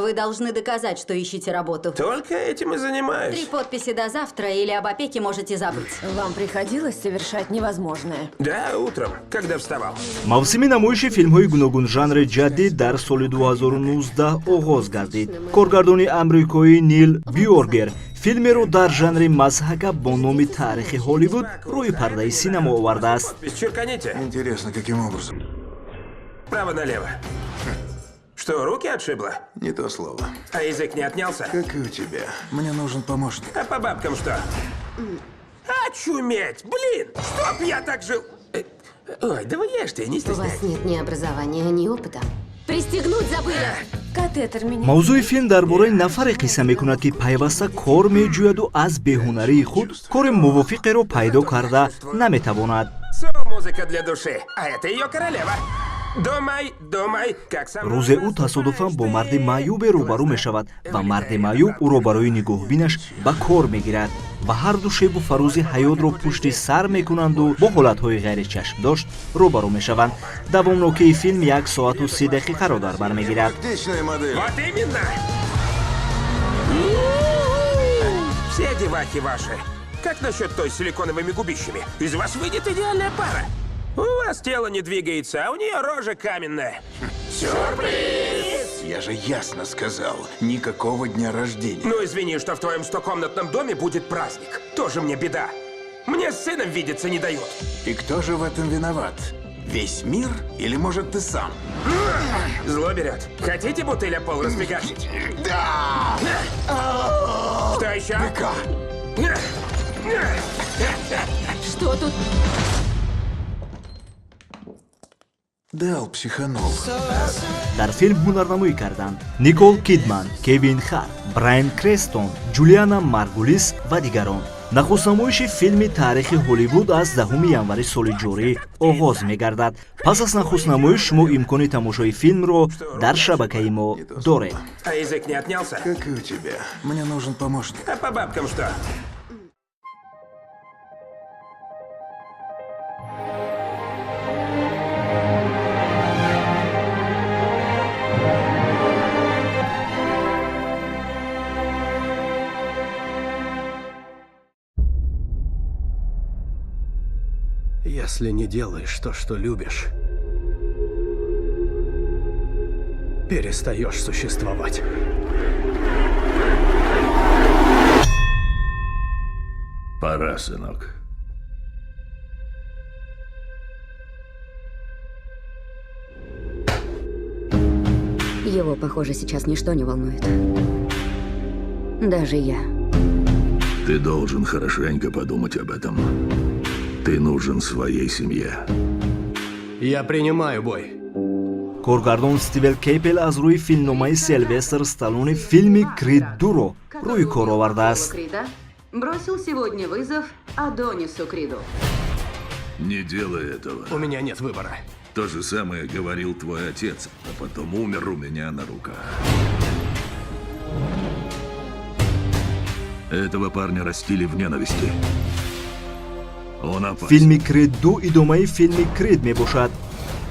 Вы должны доказать, что ищете работу. Только этим и занимаюсь. 3 подписи до завтра или об опеке можете забыть. Вам приходилось совершать невозможное? Да, утром, когда вставал. Мавсими намоиши филмҳои гуногунжанри ҷадид дар соли 2019 оғоз гардид. Коргардони амрикоӣ Нил Бьоргер филмеро дар жанри мазҳака бо номи таърихи Ҳолливуд рӯи пардаи синемо овардааст. Черканите. Интересно, каким образом? Право налево. Что, руки отшибло? Не то слово. А язык не отнялся? Как и у тебя. Мне нужен помощник. А по бабкам что? Очуметь! Блин! Чтоб я так жил! Ой, да вы ешьте, не У вас стесняйтесь. нет ни образования, ни опыта. Пристегнуть забыли! Катетер меня. Мавзӯи филм дар бораи нафаре қисса мекунад, ки пайваста кор меҷӯяду аз беҳунарии худ кори мувофиқеро пайдо карда наметавонад. Музыка для души. А это ее королева. Думай, думай, как сам. Рӯзе ӯ тасодуфан бо марди маъюбе рӯбарӯ мешавад ва марди маъюб ӯро барои нигоҳбинаш ба кор мегирад ва ҳарду шебу фарози ҳаётро пушти сар мекунанду бо ҳолатҳои ғайричашмдошт рӯбарӯ мешаванд. Давомнокии филм 1 соату 30 дақиқаро дар бар мегирад. Практичная модель. Вот именно! Все девахи ваши. Как насчет той с силиконовыми губищами? Из вас выйдет идеальная пара. У вас тело не двигается, а у нее рожа каменная. Сюрприз! Я же ясно сказал, никакого дня рождения. Ну, извини, что в твоем 100-комнатном доме будет праздник. Тоже мне беда. Мне с сыном видеться не дают. И кто же в этом виноват? Весь мир или, может, ты сам? Зло берет. Хотите бутыль о пол расфигачить? Да! Что еще? Быка! Что тут? Дал психанул. Дар филм ҳунарнамоӣ карданд Никол Кидман, Кевин Харт, Брайан Крэнстон, Ҷулиана Маргулис ва дигарон. Нахустнамоиши филми таърихи Ҳолливуд аз 10 январи соли ҷорӣ оғоз мегардад. Пас аз нахустнамоиш шумо имкони тамошои филмро дар шабакаи мо доред. А язык не отнялся? Как и у тебя. Мне нужен помощник. А по бабкам что? Если не делаешь то, что любишь, перестаешь существовать. Пора, сынок. Его, похоже, сейчас ничто не волнует. Даже я. Ты должен хорошенько подумать об этом. Ты нужен своей семье. Я принимаю бой. Коргардон Стивен Кейпел аз рӯи филмномаи Силвестр Сталлоне филми Крид 2-ро рӯи кор овардааст. Крида бросил сегодня вызов Адонису Криду. Не делай этого. У меня нет выбора. То же самое говорил твой отец, а потом умер у меня на руках. Этого парня растили в ненависти. Он опасен. Филми Крид 2 идомаи филми Крид мебошад.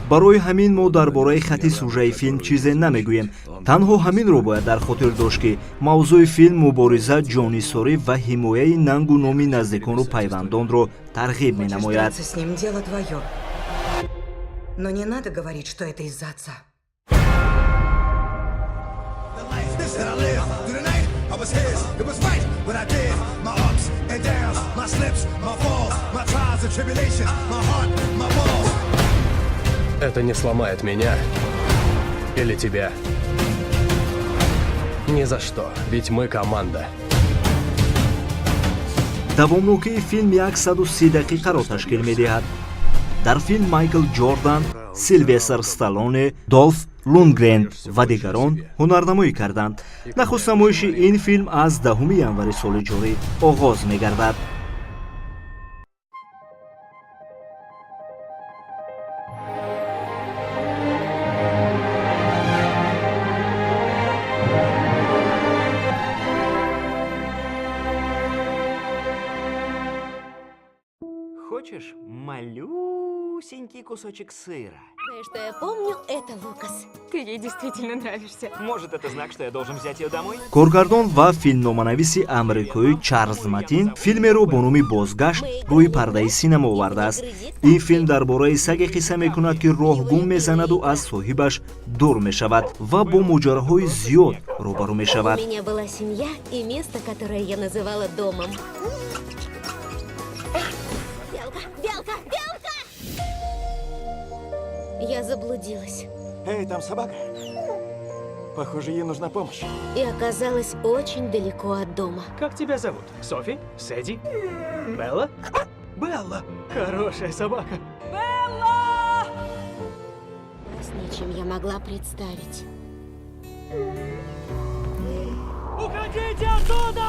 Барои ҳамин мо дар бораи хати сужаи филм чизе намегӯем. Танҳо ҳаминро бояд дар хотир дошт, ки мавзӯи филм мубориза, ҷоннисорӣ ва ҳимояи нангу номи наздикону пайвандонро тарғиб Хочешь менамояд. драться с ним, дело твое. Но не надо говорить, что это из-за отца. This that I live through the night. I was his. It was right what I did. My ups and downs, my slips, my falls, my trials and tribulations, my heart, my balls. Это не сломает меня или тебя. Ни за что, ведь мы команда. Давомнокии филм 130 дақиқаро ташкил медиҳад. Дар филм Майкл Ҷордан, Силвестр Сталлоне, Долф Лундгрен ва дигарон ҳунарнамоӣ карданд. Нахуст намоиши ин филм аз 10 январи соли ҷорӣ оғоз мегардад. Хочешь малюсенький Малюсенький кусочек сыра. Что я помню, это Лукас. Ты ей действительно нравишься. Может, это знак, что я должен взять ее домой? Коргардон ва филмноманависи амрикоӣ Чарлз Матин филмеро бо номи «Бозгашт» рӯи пардаи синема овардааст. Ин филм дар бораи саге қисса мекунад, ки роҳ гум мезанаду аз соҳибаш дур мешавад ва бо моҷараҳои зиёд рӯбарӯ мешавад. У меня была семья и место, которое я называла домом. Белка, белка, белка! Я заблудилась Эй, там собака. Похоже, ей нужна помощь. И оказалась очень далеко от дома. Как тебя зовут? Софи? Сэдди? Белла? Белла! Хорошая собака. Опаснее, чем я могла представить. Уходите оттуда!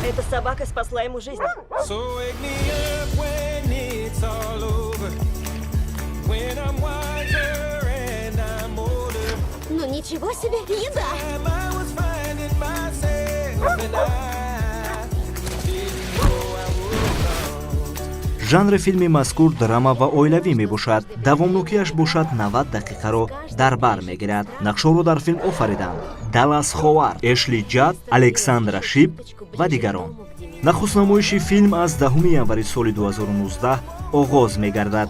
Эта собака спасла ему жизнь. So wake me up when it's all over. When I'm wiser and I'm older. Ну ничего себе, еда! I was finding myself and I didn't know I was lost. Жанри филми мазкур драма ва оилавӣ мебошад. Давомнокиаш бошад 90 дақиқаро дар бар мегирад. Нақшҳоро дар филм офариданд Даллас Ховард, Эшли Ҷад, Александра Шип ва дигарон. Нахустнамоиши филм аз 10 январи соли 2019 оғоз мегардад.